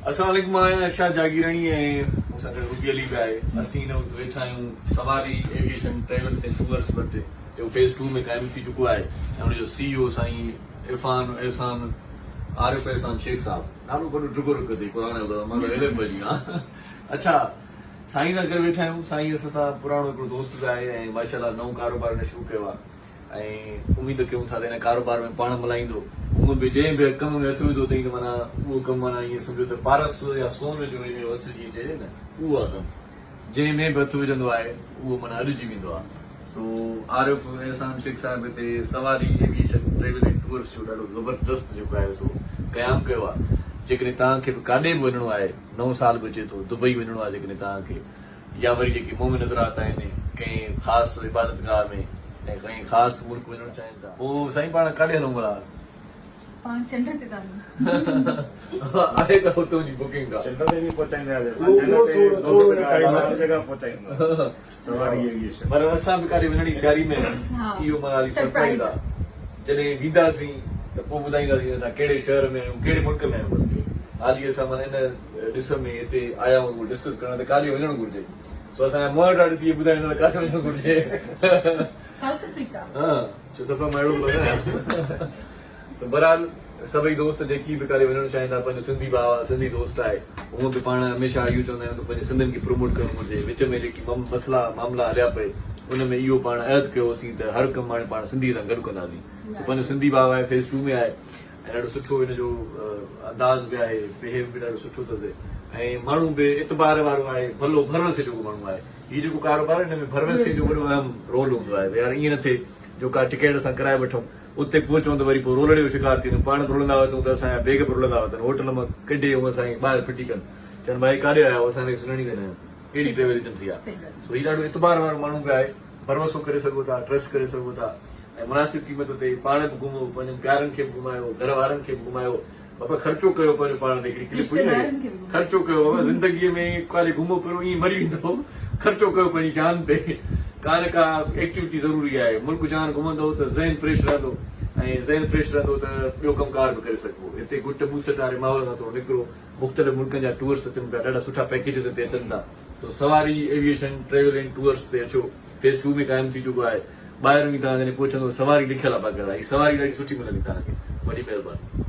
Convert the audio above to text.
السلام عليڪم مان آهيان ارشاد جاگيراڻي ۽ مون سان گڏ روبي علي به آهي. اسين هن وقت ويٺا آهيون سواري ايويئيشن ٽريولس ۽ ٽوئرس وٽ جيڪو فيز ٽو ۾ قائم ٿي چڪو آهي ۽ ان جو سي اي او سائين عرفان احسان عارف احسان شيخ صاحب نالو وڏو ڊگهو رکيو اٿئي قرآن جو قسم مان ته علم پئجي ويو آهيان اڇا سائين سان گڏ ويٺا آهيون سائين اسان سان پراڻو هڪڙو دوست به آهي ۽ ماشاءالله نئون ڪاروبار هن شروع ڪيو آهي ۽ اميد ڪيون ٿا ته هن ڪاروبار ۾ پاڻ ملهائيندو. هونء به جنهن به ڪم ۾ هٿ وڌو اٿئي ته معنيٰ اهو ڪم معنيٰ ائين سمجهو ته پارس يا سون جو هن جو هٿ جيئن چئجي نه اهو آهي ڪم. جنهن ۾ به هٿ وجهندو آهي اهو معنيٰ اڏجي ويندو آهي. سو عارف احسان شيخ صاحب هتي سواري ايوي ايشن ٽريول اينڊ ٽوئرس جو ڏاڍو زبردست جيڪو آهي سو قيام ڪيو آهي. جيڪڏهن توهان کي به ڪاڏي به وڃڻو آهي نئون سال به اچي ٿو دبئي وڃڻو آهي جيڪڏهن توهان کي يا وري جيڪي مومن حضرات آهن ڪنهن خاص عبادت گاهه ۾ ۽ ڪنهن خاص ملڪ وڃڻ چاهين ٿا. پوء سائين پاڻ ڪاڏي هلون ڀلا؟ پاڻ چنڊ تي ٿا هلون. آهي ڪا اتون جي بڪنگ ڪا؟ چنڊ تي به پهچائينداسين اسان چنڊ تي دوست ڪا هر جڳهه پهچائيندو سواري ايويئيشن. پر اسان به ڪاڏي وڃڻ جي تياري ۾ آهيون اهو معنيٰ هلي سرپرائيز آ جڏهن وينداسين ته پوء ٻڌائينداسين اسان ڪهڙي شهر ۾ آهيون ڪهڙي ملڪ ۾ آهيون حالي اسان معنيٰ ان ڏس ۾ هتي آيا آهيون اهو ڊسڪس ڪرڻ ته ڪاڏي وڃڻ گهرجي سو اسان جا منهن ٿا ڏسي ٻڌائين ته ڪاڏي وڃڻ گهرجي. South Africa. ها ڇو صفا مان اهڙو به لڳايان. سو بهرحال سڀئي دوست جيڪي به ڪاڏي وڃڻ چاهين ٿا پنهنجو سنڌي ڀاء آهي سنڌي دوست آهي هونء به پاڻ هميشه اهو چوندا آهيون ته پنهنجي سنڌين کي پروموٽ ڪرڻ گهرجي وچ ۾ جيڪي مسئلا معاملا هليا پئي ان ۾ اهو پاڻ عهد ڪيو هوسين ته هر ڪم هاڻي پاڻ سنڌي سان گڏ ڪنداسين سو پنهنجو سنڌي ڀاء آهي فيز ٽو ۾ آهي ۽ ڏاڍو سٺو هن جو انداز به آهي بهيو به ڏاڍو سٺو اٿس ۽ ماڻهو به اعتبار وارو آهي ڀلو ڀروسي جوڳو ماڻهو آهي هي جيڪو ڪاروبار آهي هن ۾ ڀروسي جو وڏو اهم رول هوندو آهي ته يار ائين نه ٿئي جو ڪا ٽڪيٽ اسان ڪرائي وٺون اتي پهچون ته وري پوء رولڙي جو شڪار ٿي وڃون پاڻ به رلندا وتون ته اسان جا بيگ به رلندا وتن هوٽل مان ڪڍي هو اسان کي ٻاهر ڦٽي ڪن چون ڀائي ڪاڏي آيا آهيو اسان کي سڃاڻيندا نه آهيو اهڙي ٽريول ايجنسي آهي سو هي ڏاڍو اعتبار وارو ماڻهو به آهي ڀروسو ڪري سگهو ٿا، ٽرسٽ ڪري سگهو ٿا ۽ مناسب قيمت تي پاڻ به گهمو، پنهنجن پيارن کي به گهمايو، گهر وارن کي به گهمايو، بابا خرچو ڪيو پنهنجو پاڻ تي هڪڙي ڪلپ هئي نه خرچو ڪيو بابا زندگي ۾ ڪاڏي گهمو ڦرو ائين مري ويندو خرچو ڪيو پنهنجي جان تي ڪا نه ڪا ايڪٽيوٽي ضروري آهي ملڪ جهان گهمندو ته ذهن فريش رهندو ۽ ذهن فريش رهندو ته ٻيو ڪم ڪار به ڪري سگهبو هتي گهٽ ٻوسٽ واري ماحول کان ٿورو نڪرو مختلف ملڪن جا ٽوئرس اچن پيا ڏاڍا سٺا پيڪيجز هتي اچن ٿا تو سواري ايوي ايشن ٽريول اينڊ ٽوئرس تي اچو فيز ٽو ۾ قائم ٿي چڪو آهي ٻاهرون ئي توهان جڏهن پهچندو سواري لکيل آهي باقاعده هي سواري ڏاڍي سٺي ملندي توهان کي وڏي مهرباني.